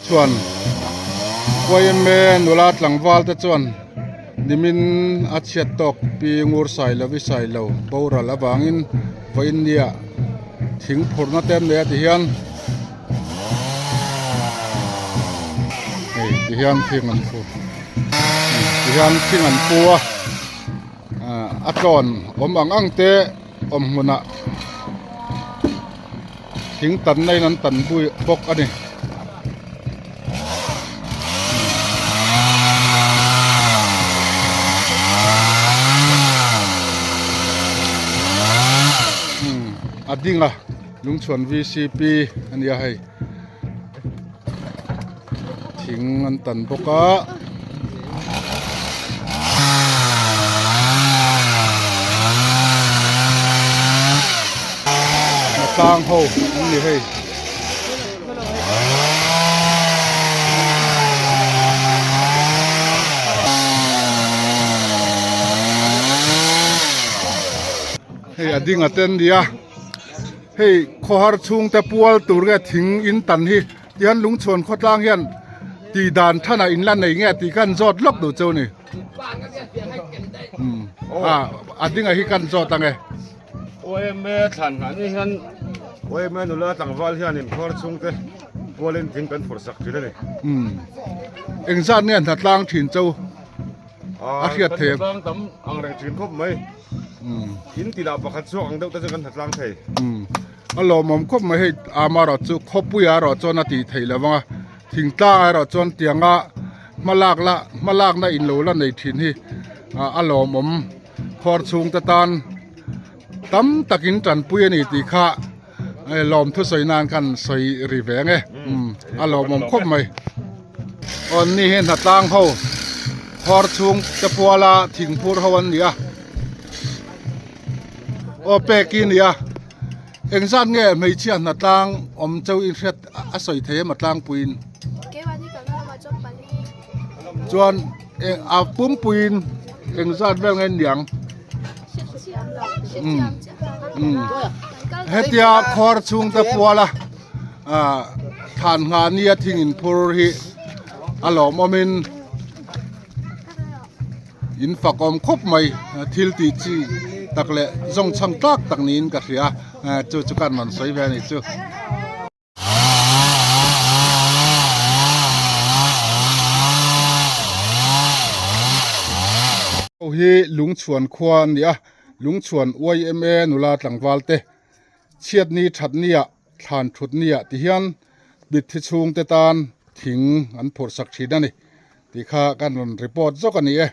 Chuan YMA nula tlangval te chuan nimin a chhiat tawk pi ngur sailo i sailo boral avangin vawiin nia thing phurhna te an nei a ti hian hei ti hian thing an phur ti hian thing an pu a a tlawn awm ang ang te awm hmunah thing tanna in an tan bui bawk a ni. A ding a lungchhuan vcp a nia hei thing an tan bawk a. Tlang ho an ni hei. Hei a ding a te an nia hei khawhar chhungte pual tur nge thing in tan hi tihian lungchhuan khawtlang hian tih dan thanah in la nei nge tih kha an zawt lawk duh chu a ni a ding a hi kan zawt ang e. OMA thlan nghah ni hian OMA nula tlangval hianin khuar chhungte pualin thing kan phurh sak thin a ni. Umm engzat nge hna tlang thin cho a hriat thei em? Kan hna tlang tam ang reng thin khawp mai. Umm in tinah pakhat chhuak ang deuh te chu kan hna tlang thei. Umm a lawmawm khawp mai hei amarawh chu khawpuia erawh chuan a tih theih lo vang a thingtlang erawh chuan tianga hma lak la hma lakna in lo la nei thin hi a lawmawm. Khuar chhungte tan tam takin tanpui a ni tih kha lawm thusawi nan khan sawi ri ve ang e a lawmawm khawp mai aw ni hi hnatlang ho khuar chhung te puala thingphur ho an ni a aw pek hi a ni a engzat nge hmeichhia hnatlang awm cheu in hriat a sawi thei em a tlangpuiin chuan. A pumpuiin engzat vel nge niang hetia khuar chhungte puala thlan nghah nia thing in phur hi a lawmawmin in fakawm khawp mai thil tih chi tak leh zawngchhang tlak tak niin ka hria chu chu ka rawn sawi ve a nih chu. Ho hi Lungchhuan khua an ni a, Lungchhuan YMA nula tlangval te chhiatni thatni ah thlan thutni ah ti hian mitthi chhungte tan thing an phurh sak thin a ni tih kha kan rawn report zawk a ni e.